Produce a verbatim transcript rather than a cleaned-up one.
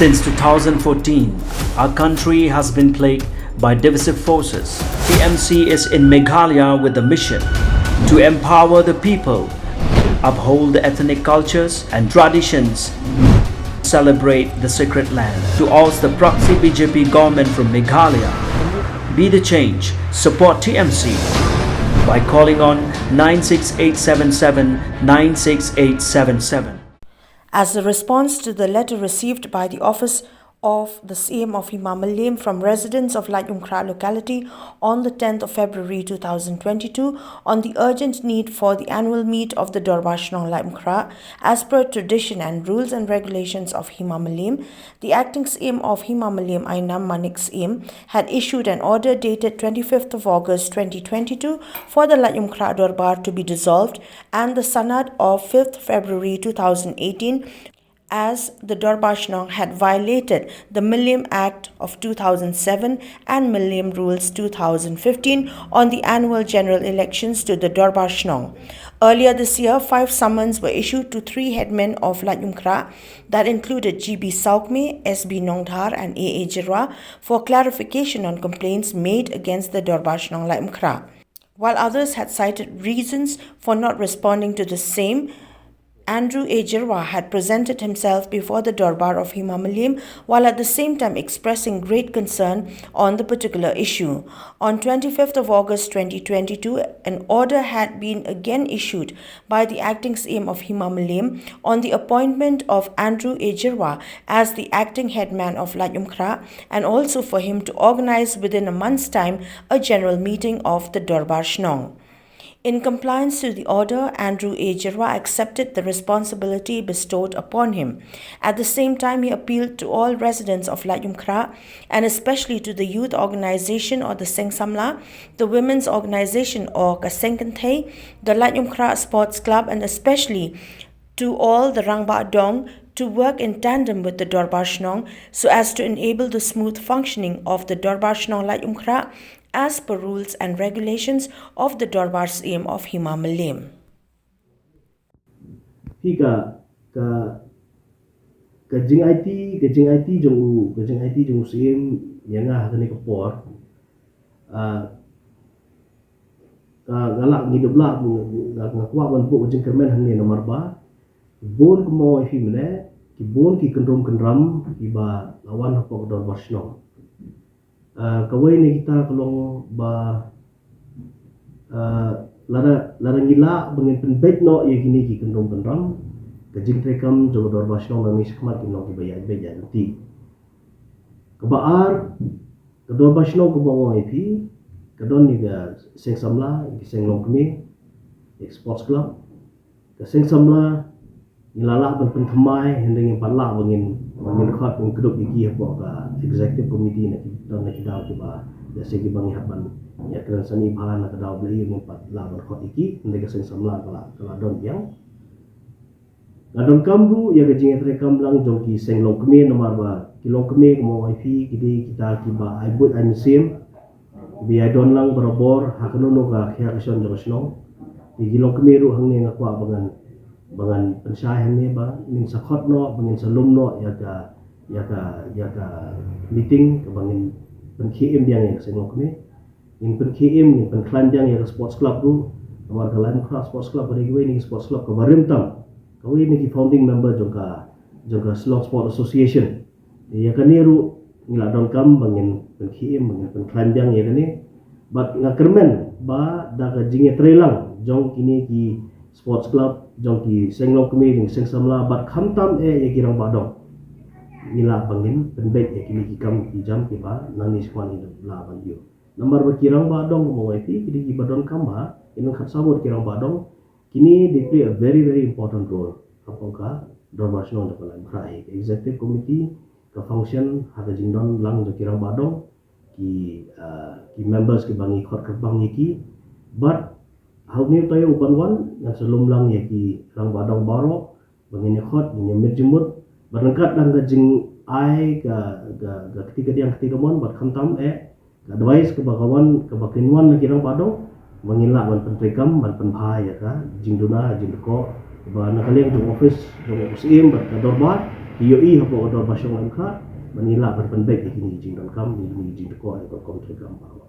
Since two thousand fourteen, our country has been plagued by divisive forces. T M C is in Meghalaya with the mission to empower the people, uphold the ethnic cultures and traditions, celebrate the sacred land, to oust the proxy B J P government from Meghalaya. Be the change. Support T M C by calling on nine six eight seven seven nine six eight seven seven. As a response to the letter received by the office of the C M of Hima Mylliem from residents of Laitumkhrah locality on the tenth of February two thousand twenty-two on the urgent need for the annual meet of the Dorbar Shnong Laitumkhrah as per tradition and rules and regulations of Hima Mylliem, the acting C M of Hima Mylliem Ainam Manik Syiem had issued an order dated twenty-fifth of August twenty twenty-two for the Laitumkhrah Dorbar to be dissolved and the Sanad of fifth February two thousand eighteen, as the Dorbar Shnong had violated the Mylliem Act of two thousand seven and Mylliem Rules two thousand fifteen on the annual general elections to the Dorbar Shnong. Earlier this year, five summons were issued to three headmen of Laitumkhrah, that included G B Saukme, S B Nongdhar, and A A Jyrwa, for clarification on complaints made against the Dorbar Shnong Laitumkhrah. While others had cited reasons for not responding to the same, Andrew A Jyrwa had presented himself before the Dorbar of Hima Mylliem while at the same time expressing great concern on the particular issue. On twenty-fifth of August twenty twenty-two, an order had been again issued by the acting C M of Hima Mylliem on the appointment of Andrew A Jyrwa as the acting headman of Laitumkhrah and also for him to organize within a month's time a general meeting of the Dorbar Shnong. In compliance to the order, Andrew A Jyrwa accepted the responsibility bestowed upon him. At the same time, he appealed to all residents of Laitumkhrah and especially to the youth organization or the Seng Samla, the women's organization or ka Seng Kynthei, the Laitumkhrah Sports Club, and especially to all the Rangbah Dong to work in tandem with the Dorbar Shnong so as to enable the smooth functioning of the Dorbar Shnong Laitumkhrah as per rules and regulations of the Dorbar Syiem of Hima Mylliem. Phi ka, ka, ka jingaiti, ka jingaiti jong u, ka jingaiti jong u Syiem ïa nga ha kane ka por. Ah, ka, nga lah, ngi dep lah, nga, nga kwah ban buh ka jingkyrmen hangne namar ba bun kumno ïa phi mynne, ki bun ki kynrum kynram kiba la wan hapoh ka Dorbar Shnong. Ah, kawei na kita ka long ba, ah, lada, lada ngi lah ba ngin pynbeit noh ïa kine ki kynrum kynram, ka jingtreikam jong ka Dorbar Shnong nangne shakhmat kin long kiba ïaid beit ïaid lynti. Kaba ar, ka Dorbar Shnong kaba nga ong ïa phi, ka don ïa ka Seng Samla, ïa ka Seng Longkmie, ïa ka Sports Club, ka Seng Samla, ngi la lah ban pynthymmai, hynrei ngim pat lah ba ngin, ba ngin khot, ngin kdup ïa ki hapoh ka executive committee na ki, don na ki daw kiba, ïa se kiba ngi hap ban ïa kren sani bha na ka daw ba ïa ngim pat lah ban khot ïa ki, hynrei ka Seng Samla ka la, ka la don biang. Nga donkam ruh ïa ka jingïatreikam lang jong ki Seng Longkmie namar ba ki Longkmie kumno ïa phi ki dei kita kiba ai buit ai mynsiem. Ba ïa don lang barabor ha kano kano ka khia ka shon jong ka shnong. Te ki Longkmie ruh hangne nga kwah ba ngan, ba ngan pynshai hangne ba ngin sa khot noh, ba ngin sa lum noh ïa ka, ïa ka, ïa ka meeting kaba ngin pynkhie im biang ïa ka Seng Longkmie. Ngin pynkhie im, ngin pynkhlaiñ biang ïa ka sports club ruh. Namar ka Laitumkhrah Sports Club ka dei kawei na ki sports club kaba rim tam, kawei na ki founding member jong ka, jong ka Shillong Sports Association. Ïa kane ruh ngi la donkam ba ngin pynkhie im, ba ngin pynkhlaiñ biang ïa kane. Bad nga kyrmen ba da ka jingïatreilang jong kine ki sports club, jong ki Seng Longkmie, jong ki Seng Samla, bad khamtam eh ïa ki Rangbah Dong, ngi lah ba ngin pynbeit ïa kine ki kam ki jam kiba nangne shakhmat ngi lah ban ïoh. Namar ba ki Rangbah Dong kumno ïa phi ki dei kiba donkam ba kin nang khatsan bad ki Rangbah Dong, kine they play a very, very important role hapoh ka Dorbar Shnong jong ka Laitumkhrah. Executive committee ka function ha ka jingdon lang jong ki Rangbah Dong, ki, ah, ki members kiba ngi khot kyrpang ïa ki. Bad ha une u taïew uban wan ngan sa lum lang ïa ki Rangbah Dong baroh, ba ngin ïa khot, ngin ïa mih jingmut. Bad ryngkat lang ka jingai ka, ka, ka kti kadiang kti kamon, bad khamtam eh ka advice kaba ka wan, kaba kin wan na ki Rangbah Dong, ba ngin lah ban pyntreikam, ban pynbha ïa ka jingduna jingdkoh ba na ka liang jong office, jong office im bad ka dorbar. Ki ïohi hapoh ka dorbar shong Lamka ba ngi lah ban pynbeit ïa kine ki jingdonkam, ïa kine ki jingtyrkhong ïa ka rukom treikam baroh.